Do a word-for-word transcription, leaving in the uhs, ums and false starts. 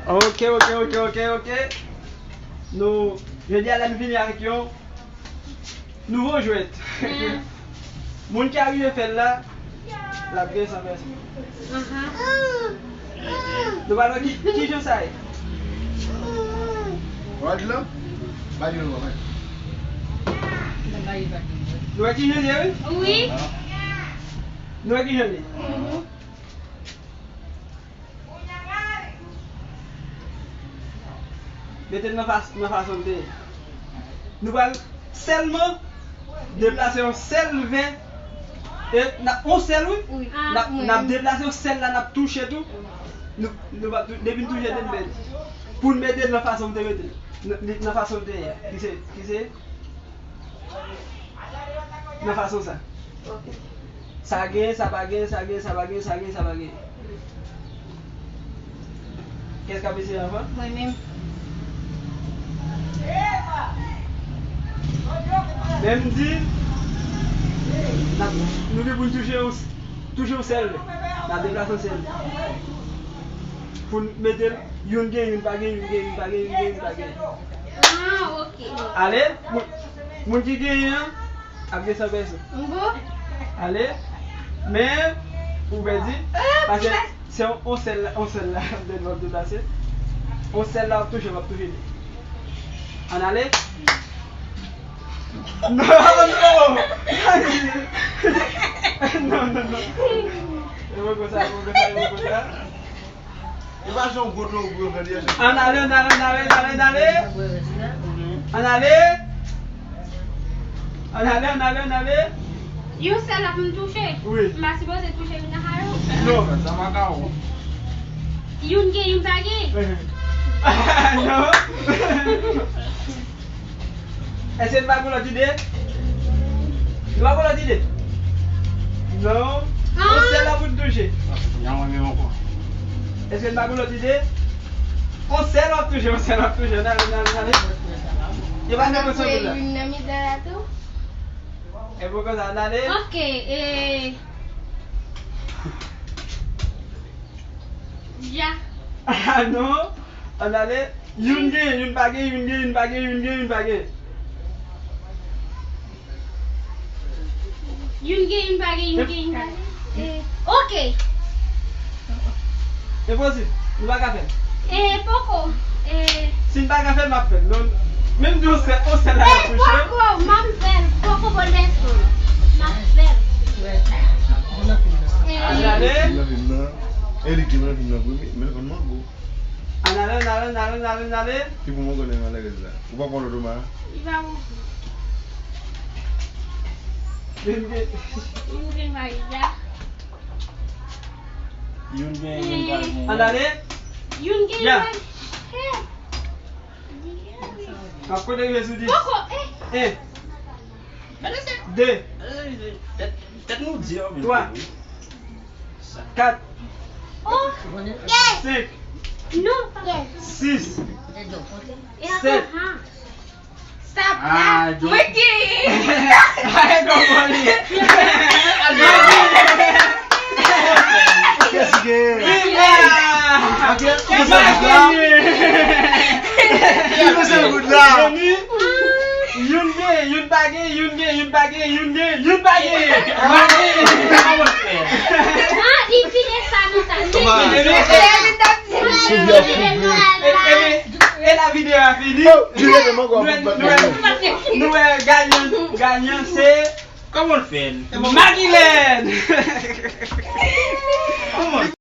Ok, ok, ok, ok, ok. Nou, jodi a la, nou vini avèk yon nouvo jwèt. Moun ki arive fè l la, l ap gen san pèsè. Nou pral wè ki, ki jan sa ye. Rod la? Ba li yon lòt. Nou wè ki jan l ye, wi? Wi. Nou wè ki jan l ye? Mete l nan fas-, nan fason l te ye. Nou pral sèlman deplase yon sèl vè. E n ap, yon sèl, wi. Wi. N ap, n ap deplase yon sèl la, n ap touche tou. Nou, nou va tou-, depi n touche, depi n pèdi. Pou n mete l nan fason m te mete l. Nan, li, nan fason l te ye a. Ki se, ki se? Nan fason sa. Ok. Sa gen, sa pa gen, sa gen, sa pa gen, sa gen, sa pa gen. Kiyès k ap eseye anvan? Mwen menm. Men m di, n ap, nou gen pou n touche yon, touche yon sèl. N ap deplase yon sèl. Pou n mete l, youn gen, youn pa gen, youn gen, youn pa gen, youn gen, youn pa gen. Ah, ok. Ale, moun, moun ki genyen an, ap gen san pèsè. Bon. Ale. Men, ou pèdi. Paske se yon, yon sèl, yon sèl la, de lòt deplase. Yon sèl la, w ap touche, w ap touche li. Ann ale. Non, non. Non, non, non. E poko sa, e poko sa, e poko sa. E pa jan w gwo dlo w gwo fè li a. Ann ale, ann ale, ann ale, ann ale, ann ale. Ann ale. Ann ale, ann ale, ann ale. Yon sèl la pou m touche? Wi. M pa sipoze touche youn nan sa yo? Non. Sa makawon. Youn gen, youn pa gen? Non. Èske n pa gen lòt ide? Nou pa gen lòt ide? Non. Ah. Yon sèl la pou n touche. Èske n pa gen lòt ide? Yon sèl w ap touche, yon sèl w ap touche. N ale, n ale, n ale. Yo pa fè konsa pou la. Youn nan mitan la tou. E pou konsa, n ale. Ok, e. Ya. Ah non. Ann ale. Youn gen, youn pa gen, youn gen, youn pa gen, youn gen, youn pa gen. Youn gen, youn pa gen, youn gen, youn pa gen. Eh, ok. Enposib. Nou pa ka fè l. Eh, poko. Eh. Si n pa ka fè l, m ap fè l. Non. Menm di w sèl, w sèl la, eh, touche. Poko, m ap fè l. Poko, bon, lèson. M ap fè l. Eh. Ann ale. E li ki nan fim nan premye, men l konn mango. Ann ale, ann ale, ann ale, ann ale, ann ale. Ki pou mwen konnen malerèz la. Ou pa pran lòt ou ma? Li pa bon. Youn gen. Youn gen valiz la. Youn gen, youn pa gen. Ann ale. Youn gen, youn pa gen. M ap konte rive sou dis. Poko, eh. En. De. Tèt, tèt nou di anpil. Twa. Kat. Oh. Senk. Non. Sis. Sèt. Stop la. Mwen ki. Ay, non, mwen li. Kiyès ki genyen? Vina! Kiyès ki genyen? Ki fè sèl goud la? Youn gen, youn pa gen, youn gen, youn pa gen, youn gen, youn pa gen. Ah, li vire sa nan sa. Li vire sa. E, e, e, e la videyo a fini. Nou wè, nou wè, nou wè, ganyan, ganyan se Magilène.